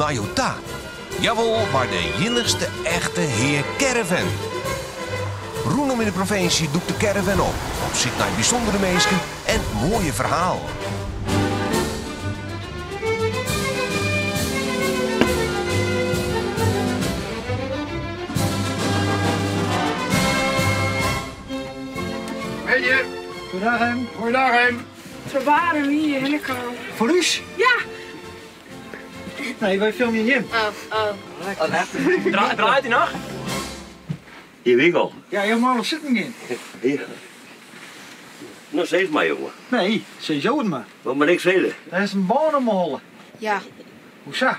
nei jo ta. Jawol, mei de iennichste echte Hea Caravan. Rûnom yn de provinsje dûkt de caravan op, op syk nei bysûndere minsken en moaie ferhalen. Middei. Goeiedag Hem. Goeiedag Hem. Se waarden wie hjir hinne kaam. Foar ús? Ja! Nee, wy filmje jim. Oh, oh. Draait hy noch? Hier winkel. Ja, jo meie wol sitten gean. Ja. No sis mar jonge. Nee, sis jo it mar. Wat moat ik sizze? Der is in bân om 'e holle. Ja. Hoe sa?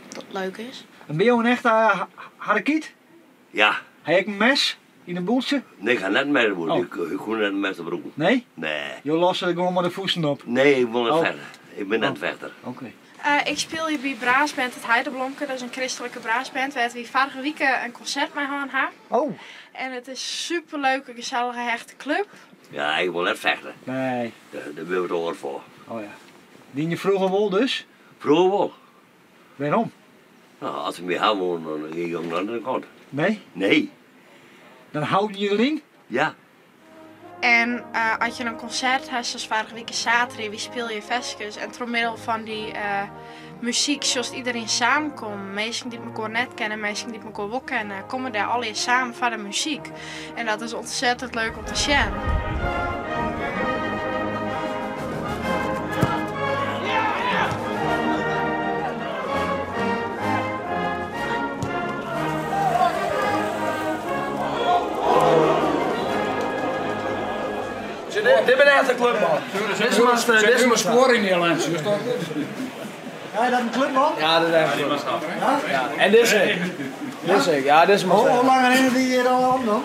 Dat it leuk is. En binne jo in echte Harrekyt? Ja. Ha je ek in mes yn in bûltsje? Nee, ik ha net in mes yn 'e bûltsje. Ik hoech net in mes te brûken. Nee? Nee. Jo losse it gewoan mei de fûsten op? Nee, ik wol net fechte. Ik bin net in fechter. Oké. Ik spylje by Brassband Het Heideblomke, dat is in kristlike brassband wêr't wy foarige wike in konsert mei hân ha. Oh. En it is super leuke, gesellige, hechte klup. Ja, ik wol net fechte. Nee. Dêr binne we te âld foar. Oh ja. Diene je froeger wol dus? Froeger wol. Wêrom? No, as se my ha woenen, dan gie ik oan de andere kant. Nee? Nee. Dan houden je deryn? Ja. En as je in konsert ha, sa as foarige wike saterdei, wy spylje ferskes en troch middel fan dy muzyk sjochst iderien samenkommen. Minsken dy't mekoar net kenne, minsken dy't mekoar wol kenne, komme dêr allegear samen foar de muzyk. En dat is ontzettend leuk om te sjen. Dit bin echt in clubman. Dit is spoor yn die lens. Ja, dat in clubman? Ja, dat is echt een clubman. Ja? En dizze ek. Dizze ek, ja, dizze Hoe lang rinne dy hjir al om dan?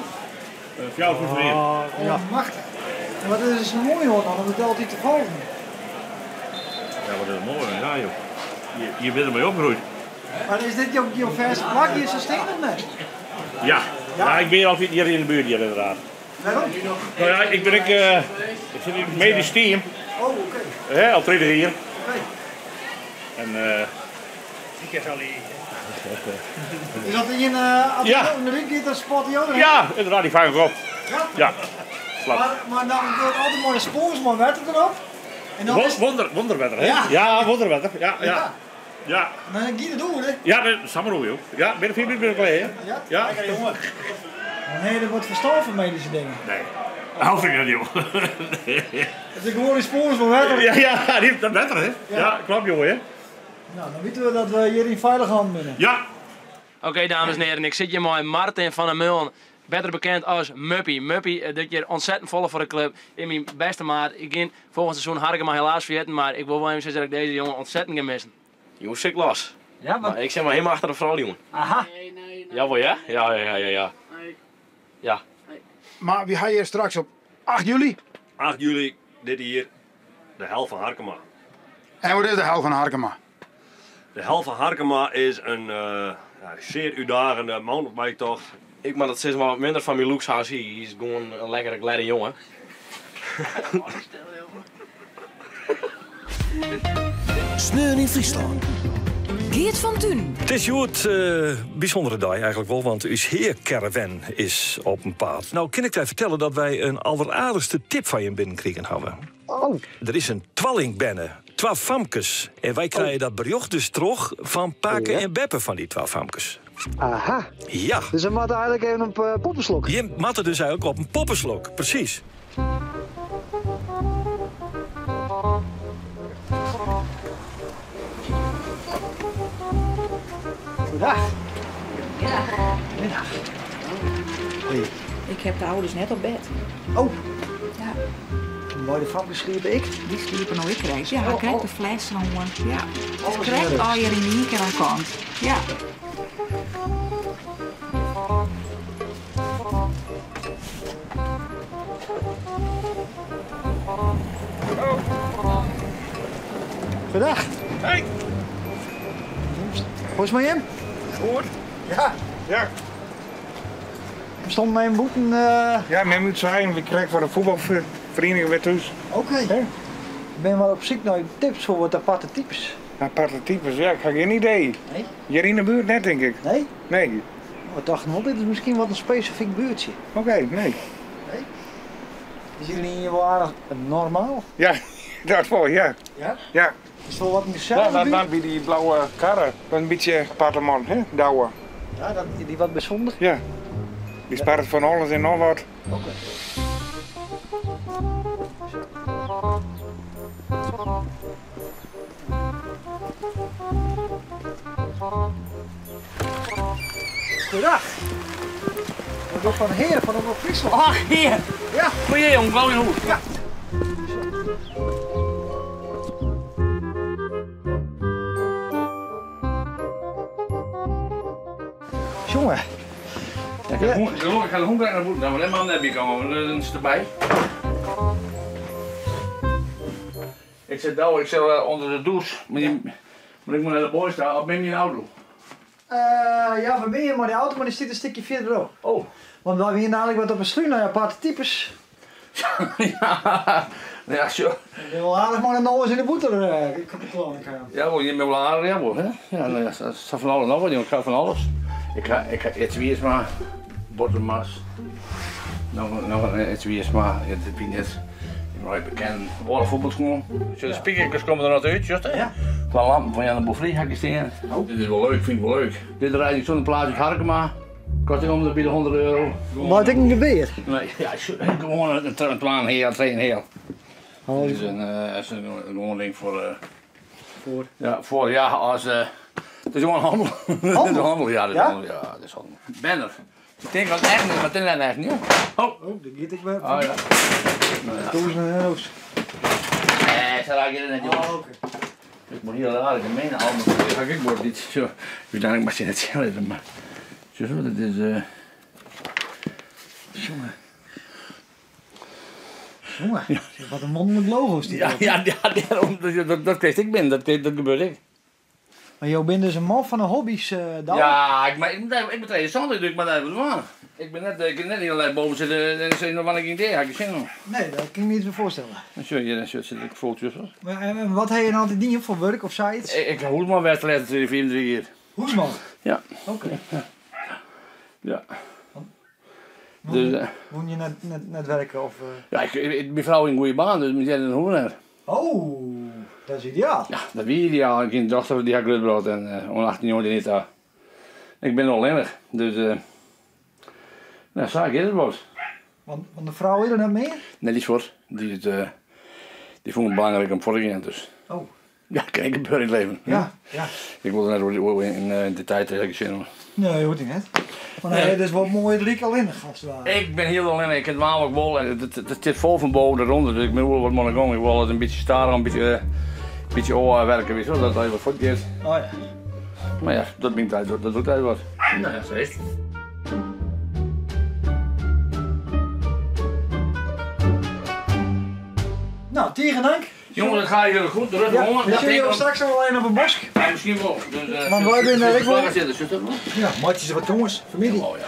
54 jier. Oh, machtich. En wat is der sa moai oan dan om it altyd te folgjen? Ja, wat is der moai oan? Ja, joh. Je binne dermei opgroeid. Mar is dit jo fêste plak hjir sa stean of net? Ja. Ja, ik bin hjir altyd hjir yn de buert hjir inderdaad. Wêrom? No ja, ik bin ek, ik sit yn it medysk team. Oh, oké. Hè, al 30 jier. Oké. En Is dat ien, as Ja. it ûnderút giet, dan spotte jo derhinne? Ja, inderdaad, dy fang ik op. Ja? Ja. Slap. Mar dan wurdt altyd mei in spons mei wetter derop. En dan is Wonder, wonderwetter, hè? Ja. Ja, wonderwetter. Ja, ja. Ja. En dan giet it oer, hè? Ja, dat is samar oer, joh. Ja, binnen 5 minuten bin ik klear, hè? Ja? Ja. Lekker, jongen. Dan ha je der wat ferstân fan medyske dingen. Nee. Hou ik net, joh. It is gewoan in spons mei wetter. Ja, ja, die, dat wetter, hè? Ja, klopt, jongen, hè? Nou, dan witte we dat we hjir yn feilige hannen binne. Ja. Oké, dames en heren, ik sit hjir mei Martin van der Meulen, better bekend as Muppie. Muppie docht hjir ontzettend folle foar de klup. Is myn bêste maat. Ik gean folgjend seizoen Harkema helaas ferjitten, mar ik wol wol even sizze dat ik dizze jonge ontzettend gean missen. Jong, sik los. Ja, wat? Maar ik sit mar helemaal achter de froulju oan. Aha. Jawol, ja? Ja, ja, ja, ja. Ja. Mar wy ha hjir straks op 8 july. 8 july dit jier de Hel fan Harkema. En wat is de Hel fan Harkema? De Hel fan Harkema is in ja, zeer útdagende mountainbiketocht. Ik moat it sizze mar wat minder fan myn looks ha as hy. Hy is gewoan in lekkere glêde jonge. Sneon yn Fryslân. Geert van Tunen. It is hjoed in bysûndere dei eigenlik wol, want ús Hea Caravan is op 'en paad. No kin ik dy fertelle dat wy in alleraardichste tip fan jim binnenkrigen hawwe. Oh. Der is in twalling berne, twa famkes. En wy krije dat berjocht dus troch fan pake en beppe fan dy twa famkes. Aha. Ja. Dus we moatte eigenlik even op uh, poppenslok. Jim moatte dus eigenlik op in poppenslok, presys. Goeiedag. Goedemiddag. Middag. Hoi. Ik heb de ouders net op bed. Oh. Ja. En beide famkes sliepe ek? Dy sliepe no ek krekt. Ja, Oh, krekt oh. de fles oan. Ja. Alles Het krekt in al hjir yn ien kear oan kant. Ja. Goeiedag. Hey. Hoe is it mei jim? Goed. Ja. Ja. Stond myn bûten. Ja, men moet zeggen, we krijgen voor de voetbalvereniging weer thuis. Oké. Ik ben wel op zoek naar tips voor wat aparte types. Aparte types, ja, ik ha gjin idee. Nee? Hjir yn de buert net, tink ik. Nee? Nee. We dachten wol, dit is miskien wat in spesifyk buertsje. Oké, nee. Nee? Is iedereen hier wel aardich normaal? Ja, dat wol, ja. Ja? Ja. Is it wol wat in gesellige Ja, buert? dat by dy blauwe karre. Dat in bytsje aparte man, hè, Douwe. Ja, dat, dy wat bysûnder? Ja. Dy sparret fan alles en noch wat. Oké. Goeiedag. Ik ben van Heer van Omrop Fryslân. Ach, Heer. Ja. Goeie jong, gau yn hûs. Ja. Jonge. Ja, ik ha de hûn krekt nei bûten, dan net man net by komme, want dan is it derby. Ik sit no, ik sit ûnder de dûs, mar ik moat nei de boys ta, of bin je yn de auto? Ja, we binne hjir mei de auto, mar dy stiet in stikje fierderop. Oh. Want wy wiene eigentlik wat op 'e slún nei aparte types. Ja, ja, sjoch. We binne wol aardich mei de noas yn 'e bûter telâne kaam. Ja, wol, jim binne wol aardich, ja wol, hè. Ja, no ja, sa fan alles noch wat, jong, ik ha fan alles. Ik ha, ik ha Ids Wiersma, Bottermas, noch, noch in Ids Wiersma, ja, dat wie net, dy mei bekend, âlde fuotbalskuon. Sjoch, de spikerkes komme der noch út, sjochst hè? Ja. Twa lampen fan Jan de Boer ha ik stean. Dit is wol leuk, fyn ik wol leuk. Dit rijd ik sûnder plaats út Harkema. Kost ek om de by de 100 euro. Leit ek in gewear? Nee, ja, gewoan in twa en heal, trije en heal. Oh, Dit is in, is in gewoan ding foar. Foar? Ja, foar, ja, as. It is gewoan hannel. Hannel? Dit is hannel, ja, dit is Ja? hannel, ja, dit is hannel. Banner. Ik tink dat echt net, mar it is net echt, ja. Oh. Oh, dêr giet ik wer. Oh ja. Tûzenen euro's. Nee, sa raak ik it net, jonges. Oh, oké. Ik moet hiel aardich gemene allemaal. Ik ha ek wol iets. Zo, úteinlik moat je net sjen litte, mar. Zo, dat is. Jonge. Jonge, wat in wonderlik logo stiet Ja, derop. ja, ja, dêrom, dat, dat kreeg ik binnen, dat, dat gebeurt ek. Mar jo binne dus in man fan de hobby's, Douwe? Ja, ik, ik, ik ben 72, dus ik moat even dwaan. Ik ben net, ik kin net hiel erch boven sitte en sizze wannear ik dea, ha ik gjin sin oan. Nee, dat kin ik my yts by foarstelle. Dan sjoch je, dan sit ik fol tussen. Maar, en wat ha je dan altyd dien foar wurk of sayts? Ik, ik ha hûsman west de lêste 35 jier. Hûsman? Ja. Oké. Ja. Dus, Woene je net, net, net werke? Of, Ja, ik, ik, myn frou hie in goede baan, dus myn dat hoecht net. Oh, dat is ideaal. Ja, dat wie ideaal. Ik hie in dochter dy ha ik grutbrocht en oan 18 jaar niet ta. Ik bin allinnich, dus nou, sa giet it wat. Want, want de frou is der net mear? Nee, dy is fuort. Dy, is, dy fûn it belangryk om fuort te gean, dus. Oh. Ja, kin ek gebeure yn it leven. Ja, ja. Ik wol der net oer yn detail te ha sin oan. Nee, hoecht net. Mar nee, it is wol moai lyk allinnich as it ware. Ik bin hiel allinnich, ik kin dwaan wat ik wol en it, it, it sit fol fan boven derûnder, dus ik bin wol wat oan de gong. Ik wol it in bytsje stadich, in bytsje, bytsje ôfwerke, witst wol, dat it even wat fuort giet. Oh ja. Mar ja, dat myn tijd, dat doet even wat. Nou ja, sa is it. Nou, tige dank. Jongen, dat gaat jullie goed. Rustig Ja, oan. we zien jullie straks nog wel even op een bosk. Ja, misschien wel. Dus, Want wij zijn er ook wel. Zitten, zitten, Ja, maatjes wat jongens, familie. Oh, ja,